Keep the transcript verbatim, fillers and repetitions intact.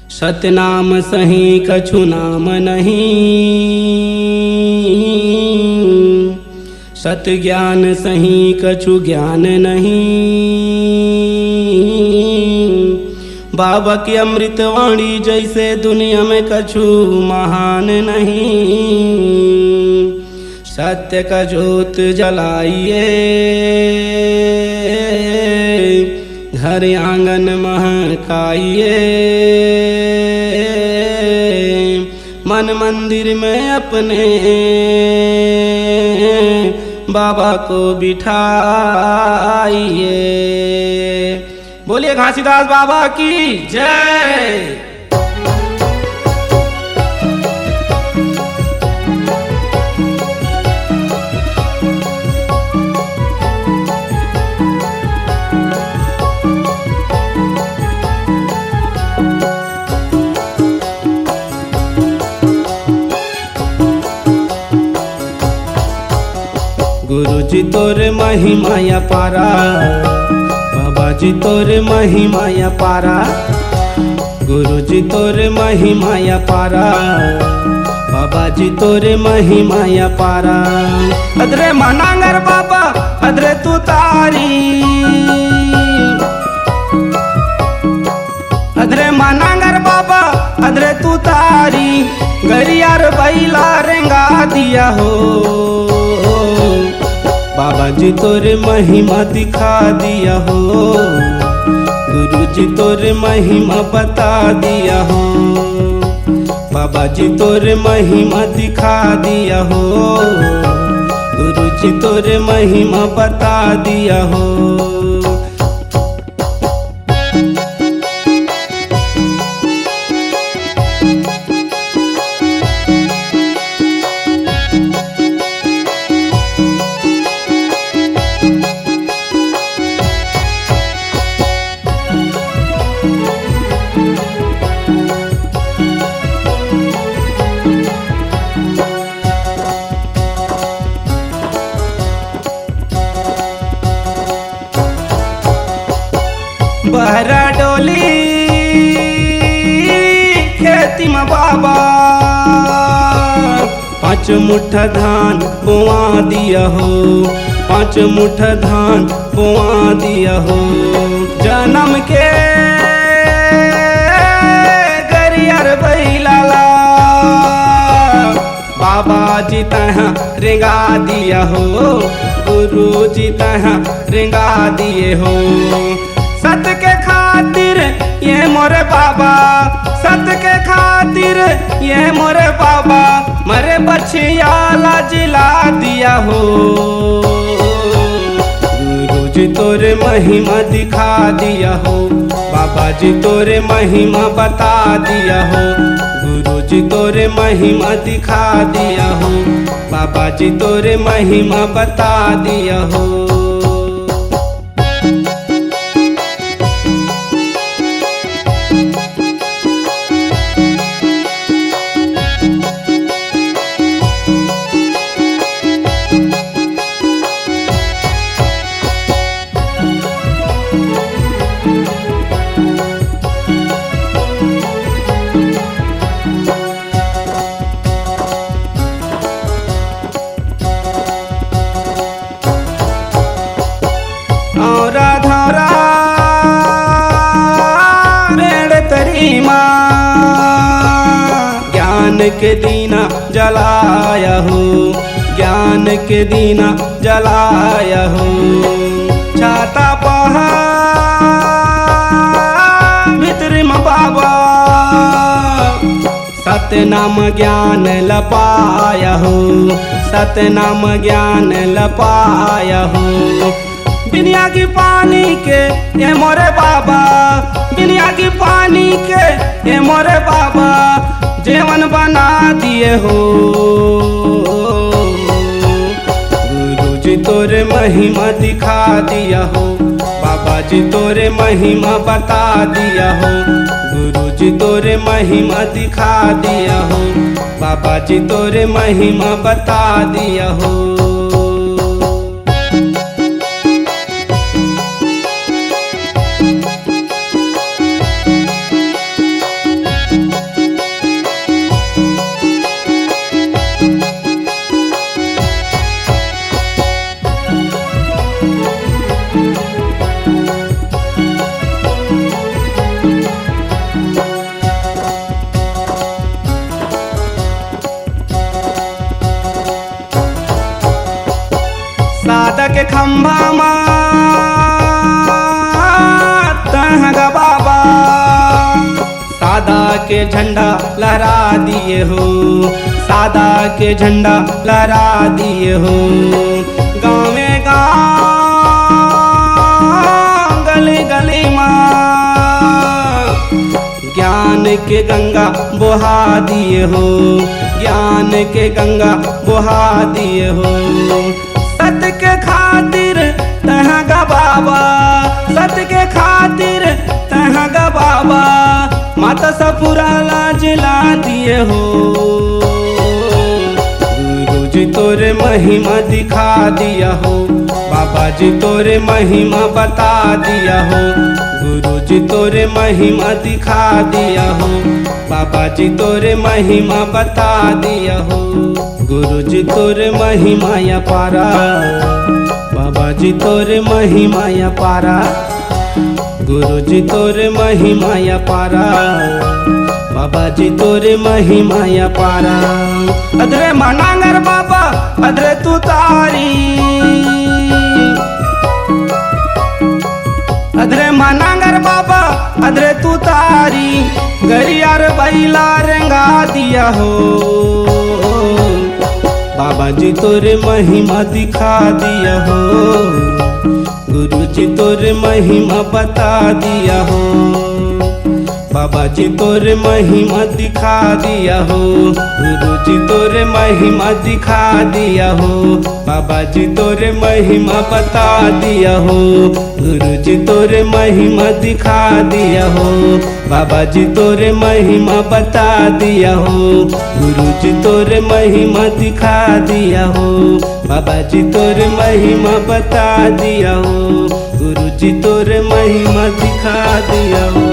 सतनाम सही कछु नाम नहीं, सत ज्ञान सही कछु ज्ञान नहीं। बाबा की अमृतवाणी जैसे दुनिया में कछु महान नहीं। सत्य का जोत जलाइए, घर आंगन महकाइए, मन मंदिर में अपने बाबा को बिठाइए। बोलिए घासीदास बाबा की जय। गुरुजी तोर महिमा अपारा, बाबा जी तोर महिमा अपारा, गुरुजी तोर महिमा अपारा, बाबा जी तोर महिमा अपारा। अदरे मनांगर बाबा, अदरे तू तारी, अदरे मनांगर बाबा, अदरे तू तारी, गरियार बैला रेंगा दिया हो। बाबा जी तोरे महिमा दिखा दिया हो, गुरु जी तोरे महिमा बता दिया हो। बाबा जी तोरे महिमा दिखा दिया हो, गुरु जी तोरे महिमा बता दिया हो। बहरा डोली खेती म बाबा, पाँच मुठा धान बोआ दिया हो, पाँच मुठा धान बोआ दिया हो। जन्म के गरियर बैलाला बाबा जी तैं रेंगा दिया हो, गुरु जी तैं रेंगा दिए हो। सत के खातिर ये मोरे बाबा, सत के खातिर ये मोरे बाबा, मरे बछिया ला जिला दिया हो। गुरु जी तोरे महिमा दिखा दिया हो, बाबा जी तोरे महिमा बता दिया हो। गुरु जी तोरे महिमा दिखा दिया हो, बाबा जी तोरे महिमा बता दिया हो। औरा धौरा मेड़ तरी मा ज्ञान के दीना जलाया हो, ज्ञान के दीना जलाया हो। छाता पहा भीतरी म बाबा सतनाम ज्ञान ल पाया हो, सतनाम ज्ञान ल पाया हो। बिनिया की पानी के ए मोरे बाबा, बिनिया की पानी के ए मोरे बाबा, जेवन बना दिए हो। गुरु जी तोरे महिमा दिखा दिया हो, बाबा जी तोरे महिमा बता दिया हो। गुरु जी तोरे महिमा दिखा दिया हो, बाबा जी तोरे महिमा बता दिया हो। के झंडा लहरा दिए हो, सादा के झंडा लहरा दिए हो। गाँवे गाँव, गली गली मा ज्ञान के गंगा बहा दिए हो, ज्ञान के गंगा बहा दिए हो। सत के खातिर तैं हा गा बाबा, सत के खातिर तैं हा गा बाबा, माता सा पूरा लाज ला दिए हो। गुरु जी तोरे महिमा दिखा दिया हो, बाबा जी तोरे महिमा बता दिया हो। गुरु जी तोरे महिमा दिखा दिया हो, बाबा जी तोरे महिमा बता दिया हो। गुरु जी तोरे महिमा अपारा, बाबा जी तोरे महिमा अपारा। गुरु जी तोरे महिमा अपारा, बाबा जी तोरे महिमा अपारा। अदरे मनांगर बाबा, अदरे तू तारी, अदरे मनांगर बाबा, अदरे तू तारी, गरियार बैला रेंगा दिया हो। बाबा जी तोरे महिमा दिखा दिया हो, गुरु जी तोरे महिमा बता दिया हो। बाबा जी तोरे महिमा दिखा दिया हो, गुरु जी तोरे महिमा दिखा दिया हो। बाबा जी तोरे महिमा बता दिया हो, गुरु जी तोरे महिमा दिखा दिया हो। बाबा जी तोरे महिमा बता दिया हो, गुरु जी तोरे महिमा दिखा दिया हो। बाबा जी तोरे महिमा बता दिया हो, गुरु जी तोरे महिमा दिखा दिया हो।